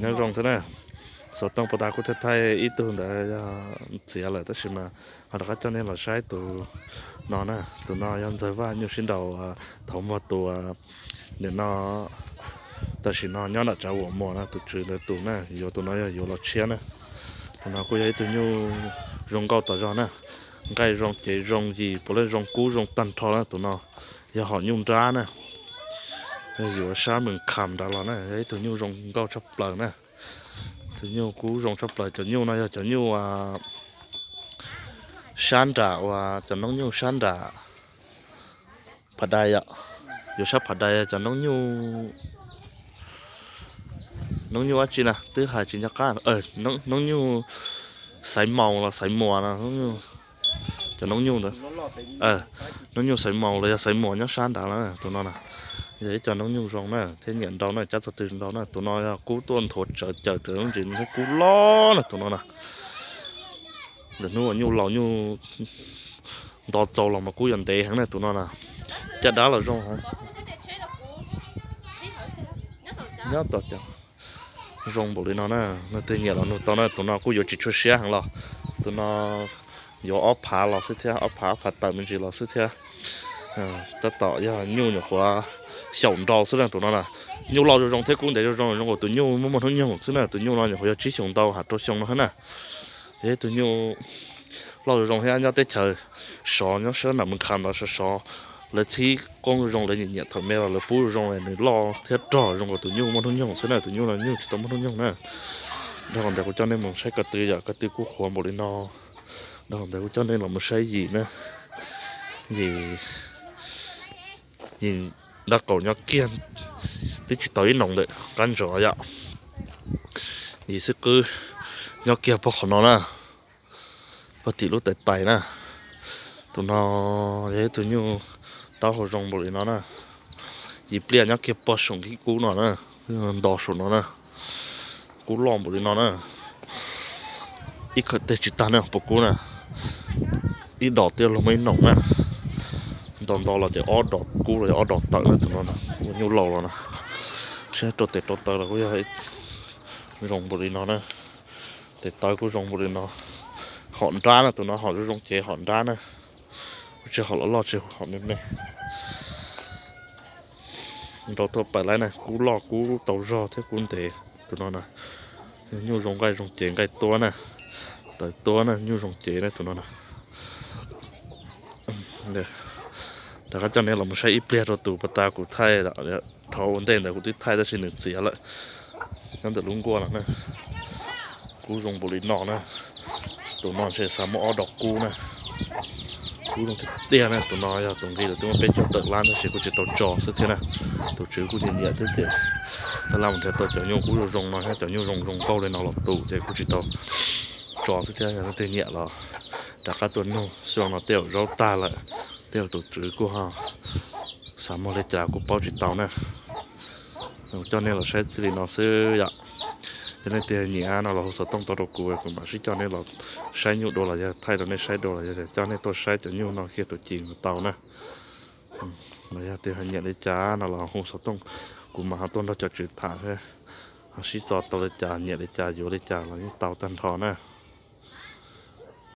Nyob zoo thiab na. Xov tooj puag ta kuj thaij thaij ib tug ntawd yog txiav lawm tab sis mas ho rov qab coj nej los saib tus no na. Tus no yog Ntxawg Vaj nyuj sib nraus thaum muag tus, nim no tam sim no nyob nram Tsav Vuam Muas na, tus tswv ntawd tus na, yuav tus no yog yuav los tshiab na. Tus no kuj yog ib tug nyuj zoo nkauj tas zog na, nqaij zoo cev zoo yim puav leej zoo kub zoo tag nrho na. Tus no yog hom nyuj nrab na, yog yuav sab Mees Kham nrad los na, yog ib tug nyuj zoo nkauj tshaj plaws na. Tus nyuj kub zoo tshaj plaws. Cov nyuj no yog cov nyuj sab nram uas cov noob nyuj sab nram Phav Dais yom. Yuav sab Phav Dais yog cov noob nyuj, noob nyuj dab tsi na twb hais tsis nco qab, noob nyuj Xaiv Maus los Xaiv Muas no, cov noob nyuj ntawd, noob nyuj Xaiv Maus los yog Xaiv Muas nyob sab nrad na. Tus no na yog ib co noob nyuj zoo na thiab nyiam nrau na, cab txog twg nrau na. Tus no yog kub tuaj nthuav tsawv cawm raws lub ntsis thiab kub loj na tus no na. Ntawm hnub uas nyuj laus nyuj nto txaus los mas kub yuav ntev heev na tus no na. Caj dab los zoo heev. Nyob tom cov zoo npaum li no na, leej twg nyiam los nug tau na. Tus no kuj yuav tsis tshua siab heev los, tus no yuav ob phav los xwb thiab, ob phav ob phav tawm me ntsis los xwb thiab. Tab tom yog nyuj nyuam qhuav xyaum nrau xwb na tus no na. Nyuj loj zoo zoo thiab kub ntev zoo zoo, zoo nkaus tus nyuj muaj muaj hnub nyoog xwb na. Tus nyuj no nyuam qhuav yog tsib xyoos ntau, hav rau xyoo no thiab na. Yog ib tug nyuj loj zoo zoo thiab nyob teb chaws sov, nyob sab nram Mees Kham los sov sov, lawv txhib qoob zoo zoo, lawv nyiam nyiam thaum me los lawv pub zoo zoo, nws loj thiab rog zoo nkaus tus nyuj muaj hnub nyoog xwb na. Tus nyuj no nyuj tsis tau muaj hnub nyoog na. Dhau qhov ntawd kuv coj nej mus saib ko tw yom, ko tw kub qhuav npaum li no. Dhau qhov ntawd kuv coj nej los mus saib yim na. Yim, yim nraub qaum nyob kiag, twb tsis tau ib noos ntawm qab ntsos yom. Yim xwb qwb nyob kiag pog qhov no na, pog tim lub tais tais na. Tus no yog ib tug nyuj taub hau zoo npaum li no na. Yim pliaj nyob kiag pog saum nqhis kub no na, nto saum no na. Kub loj npaum li no na. Ib khawm teg tsis tag na pog kub na. Ib dos twb luag muaj ib noos na. Nto nto los ces ob dos kub los yog ob dos tawm na tus no na. Ua nyuj laus los na, sab rau tes rau taw los kuj yog zoo npaum li no na. Tes taw kuj zoo npaum li no. Hom nrab na, tus no hom zoo zoo cev hom nrab na. Kuj tsis hom loj loj, tsis hom me me. Nrau tuaj pais laib na, kub loj kub tau zog thiab kub ntev tus no na. Nyuj zoo nqaij zoo cev, nqaij tuab na, tawv tuab na, nyuj zoo cev na tus no na. Rov qab coj nej los mus saib ib pliag rau tus pas tas kuv thaij, dhau ua ntej ntawd kuv twb thaij tab sis nws txiav lawm. Nyob ntawm lub nkuaj no na, kub zoo npaum li no na. Tus no ntshe xav muaj ob dos kub na. Kub zoo tiag tiag na, tus no yog tus nqi lawm twb muaj peb caug tawm lab tab sis kuj tsis tau tso xwb thiab na. Tus tswv kuj nyiam nyiam thiab ces tab laj mus nrhiav tau cov nyuj kub zoo zoo no thiab cov nyuj zoo zoo nkauj li no los tu ces kuj tsis tau tso xwb thiab. Yog leej twg nyiam los rov qab tuaj nug, xyoo no tej zaum zaub tag lawm, tej zaum tus tswv kuj ho xav muag li cas kuj paub tsis tau na. Kuv coj nej los saib txij li no xwb yom. Yog leej twg nyiam no los hu xov tooj tuaj rau kuv, kuv mam sib coj nej los saib nyuj dua los yog thaij rau nej saib dua los yog coj nej tuaj saib cov nyuj no kiag tus ci mus tau na. Los yog tias ho nyiam li cas no los hu xov tooj, kuv mam ho tuaj nrog cov tswv tham, ho sib txo tau li cas, nyiam li cas yuav li cas los yeej tau tag nrho na.